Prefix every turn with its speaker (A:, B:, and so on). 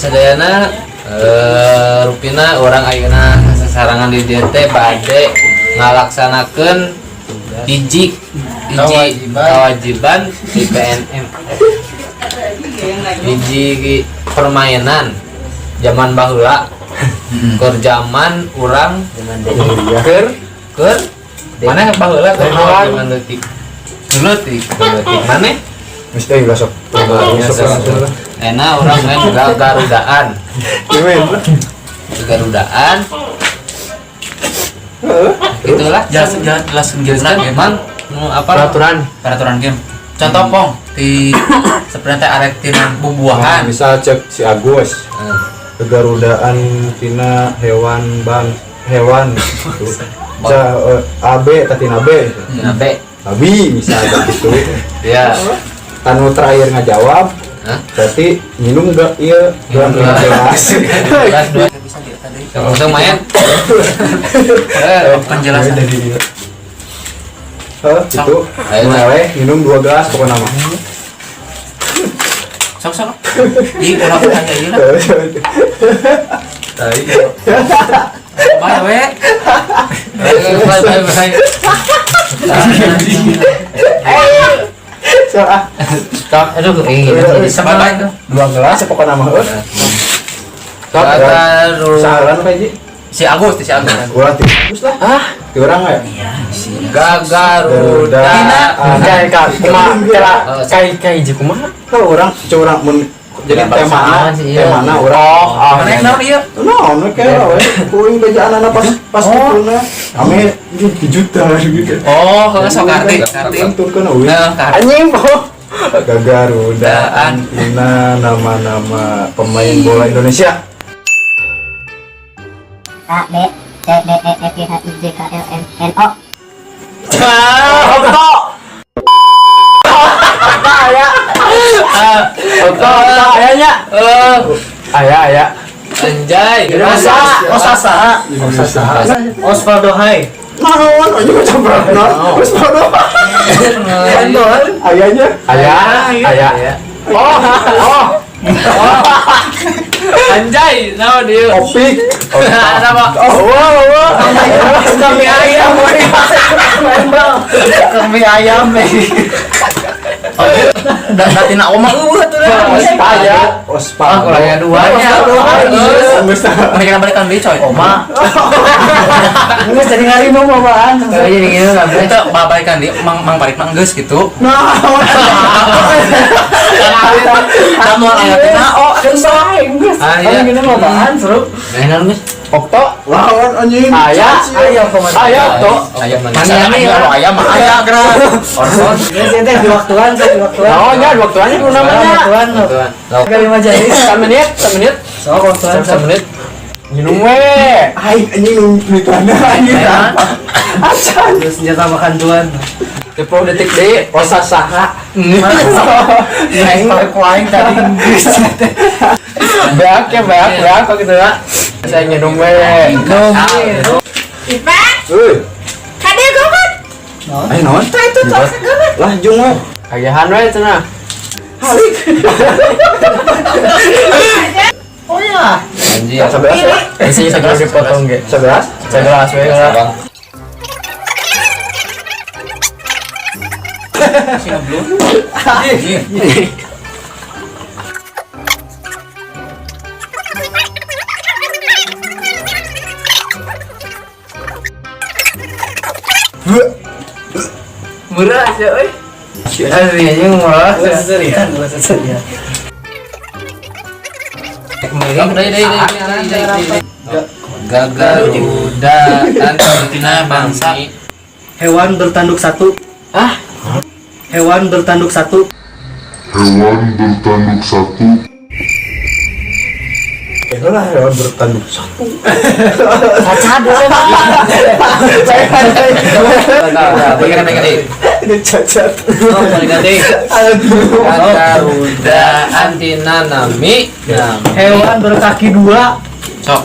A: Sadayana rupina urang ayeuna sasarangan di dieu teh bade ngalaksanakeun hiji hiji kewajiban di PNM, hiji permainan zaman baheula, keur zaman urang
B: Keur
A: keur mana baheula, keur zaman leutik leutik leutik mana.
B: Mesti ulah sok. Sok langsung lah.
A: Enak urang main gagarudaan.
B: Gimana?
A: Gagarudaan itulah.
C: Jelas jelas jelas
A: jelaskan
C: game.
A: Emang mau apa?
D: Peraturan.
C: Peraturan game. Contoh pong di sebenarnya teh arek tina bubuahan.
B: Misal cek si Agus, kegarudaan tina hewan bang hewan gitu. Ca, A B tina B.
A: Nah, B.
B: Abi misalnya gitu.
A: Ya.
B: Tanu terakhir ngajawab.
A: Hah?
B: Berarti minum gak, iya gelas gelas.
A: Kelas dua.
C: Bisa dia tadi.
A: Langsung main.
C: Penjelasan.
B: Jadi dia. Heh, itu
A: Ayo,
B: meleleh minum 2 gelas pokoknya mah.
C: Sok sok. Ih, ulah ulah ya ieu lah.
A: Tai.
C: Bye we.
A: Bye bye bye.
B: So, ah,
A: Stop. Aduh, ini jadi
C: Bye bye.
B: 2 gelas pokoknya mah heuh. Sok,
A: Gagaru.
B: saran apa hiji?
C: Si Agus, si Agus.
B: Urang ti Agus lah. Ah, ti urang we.
A: Gagaruda.
D: Kayak kak, kumaha kela kai kai hiji kumaha?
B: Kalau urang curang mun jadi
A: Ya,
B: temana,
A: pasangan sih, iya.
B: temana urang.
D: Oh, ah,
C: Mana yang naon ieu?
B: Naon we kela we. Kuing bejaan pas pas kituna. Ame juta gitu.
C: Oh, heeh sok arti, arti.
B: Tentukeun euy.
C: Heeh, arti.
D: Anjing po.
B: Gagarudaan tina nama-nama pemain bola Indonesia.
E: A B C D E F G H I J K L M N O.
D: Okto. Okto aya. Okto, Okto aya nya.
A: Eh,
D: Aya aya.
A: anjay.
D: Osa,
F: Osa saha? Osvaldo Hai.
B: Naon anjing macam berapa? Terus bodoh. Ayahnya
D: Aya, aya. Oh, oh.
A: Anjay, naon ieu?
B: Opik.
A: Apa?
B: Oh, wow, wow.
F: Kami ayam. Kami ayam.
C: Da da tina oma eueuh atuh dah.
B: Ospa ya. Ospa.
A: Ah, kurang yang dua nya.
B: Geus tah.
C: Mana kena balikan deui coy.
F: Oma. Geus jadi ngarinum apaan?
A: Tapi jadi gini kabeh.
C: Itu balikan deui Mang Mang Parit mah geus gitu.
B: Naon?
C: Da moal aya tina o
F: Kan bae geus.
A: Ah, iya.
F: Kan gini mah apaan seru.
A: Mainan geus.
B: Okto lawan anjing.
D: Aya,
F: Ayo komandan.
D: aya Okto.
A: Ayo
C: Mani kalau aya mah aya geura.
A: Orson.
F: Geus ente di waktuan, sok di waktuan.
D: Oh, nya waktuannya kudu namanya.
F: Waktuan.
A: Tuan.
F: Tiga lima jari.
D: Samenit, samenit.
F: Sok waktuan. Sok.
A: Menit.
D: Minum we.
B: Aing anjing nu nitana anjing. Acan.
F: Terus senjata makan tuan.
D: 10 detik deui, osa saha.
F: Aing aing tadi Inggris.
D: Beak ya, beak, beak kok gitu ya. Saya nginum we.
B: Euy,
G: Kade gobat.
B: aing naon?
G: Tuh itu tuh asa gobat.
B: Lah jung we.
D: Kagehan we cenah.
F: Oh ya.
A: Anjir.
B: 11 ya?
D: Isi segera dipotong ge.
B: 11?
D: Segelas we lah.
C: Si ngeblur.
A: Murah aja euy. Asli anjing murah.
F: Seserian, seserian.
A: Miring deui deui deui deui. Gagarudaan
C: Tina bangsa.
F: Hewan bertanduk satu.
D: Ah.
F: Hewan bertanduk satu.
H: Hewan bertanduk satu.
B: Lah hewan bertanduk satu.
F: Cacat dulu.
A: Balikan balikan deui.
B: Ini cacat.
A: Oh, balikan deui.
B: Aduh.
A: Gagarudaan tina nami.
F: Hewan berkaki dua.
C: Sok.